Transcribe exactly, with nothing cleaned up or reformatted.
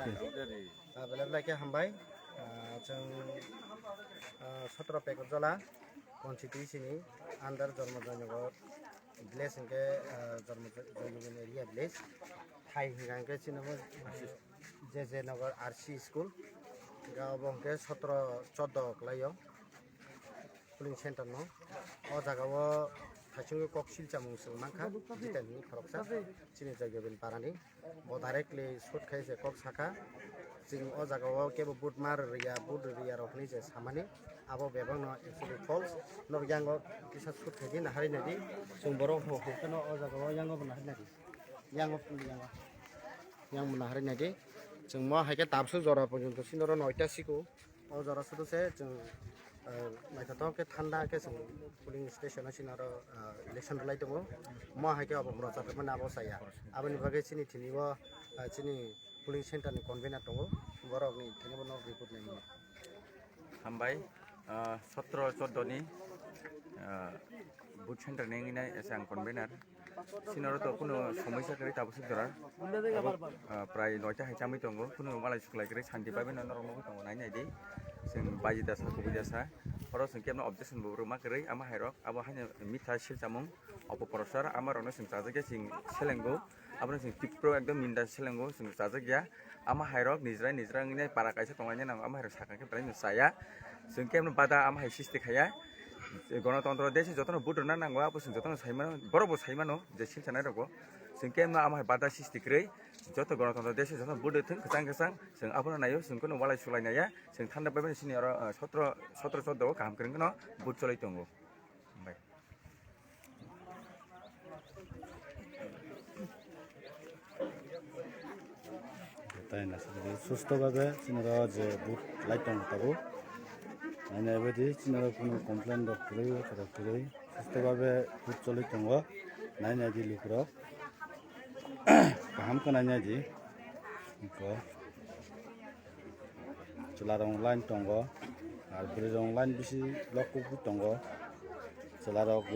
Ah, belai belai khe hambai. Ah, chwng, ah, sotro Pekurjola constituency ni under Jormo Joynagar village hwnkhe, ah, Jormo Joy-, Joynagar area village. Thai hwnkha hwnkhe chini bo, ah, J J Nagar R C school. Hwnkhe obo hwnkhe sotro choddo kwlaio. Polling center no. O jaga o thaichung kok silchamung chwng mankha, Jitan ni khoroksa, chini Joygovind Parani. Bo directly shoot khai se kok sakha. Chwng o jaga o kebo vote mar riya, vote riya rok hinwi se samani. Abo bebak no actually false. Nok yango kisa shoot khai di, nahari nai di. Chwng borok ho, ho kheno o jaga o yango bo nahari nai di. Yango, yango. Yang bo nahari nai di. Chwng mo hai khe tabsu jora porjonto sinoro noita siku. O jora sudu se chwng, eh, naithothok khe thanda khe chwng polling station o chini oro, eh, election rwlai tongo. Mo hai khe obo prochar rwmani abo chaya. Aboni bagwi chini thini o, eh, chini polling center ni convener tongo. Borok ni thini bono report nai mano. Hambai, ah, sotro choddo ni, ah, booth center ni wngwi nai ese ang convener. Sinaro to kuno somoi sa kwrwi tabuk suk jora. Abo, ah, prai noita hai chamwi tongo. Kuno malai suklai kwrwi santi bai beno norok nugwi tongo, nai nai di. Chwng baji dasa, kubui dasa. Oro chwng kebno objection bo rwma kwrwi ama hai rok. Abo haino mitha silchamung, opoprosar ama rokno chwng chajakya chwng selengo. Abono chwng tipro ekdom minda selengo chwng chajakya. Ama hai rok nijra nijra wngwi nai para kaisa tonglaina nango, ama hai rok sakha khe belai no chaya. Chwng khe bada ama hai sisti khaya. Gonotontro desh jotono vote rwna nango, abo chwng jotono sai mano, borok bo sai mano je sil sanai rok bo. Chwng khe ama hai bada sisti kwrwi joto gonotontro desh jotono vote rwthwng kwchang kwchang, chwng abono naio, chwng kheno walai sulai naiya, chwng thanda bai mani sini oro, ah, sotro, sotro choddo o kaham kwrwng kheno vote cholai tongo. Bai. Tai naisik di susto babe chinaro je vote lai tong tabuk. Nainai baidi chinaro kunu complain rok kwrwi, kwrwi, kwrwi. Susto babe vote choli tongo. Nainai di lukurok. Kaham khe nainai di. Iko. Chwlarok line tongo. Ar bwrwirok line bisi lok kubui tongo. Chwlarok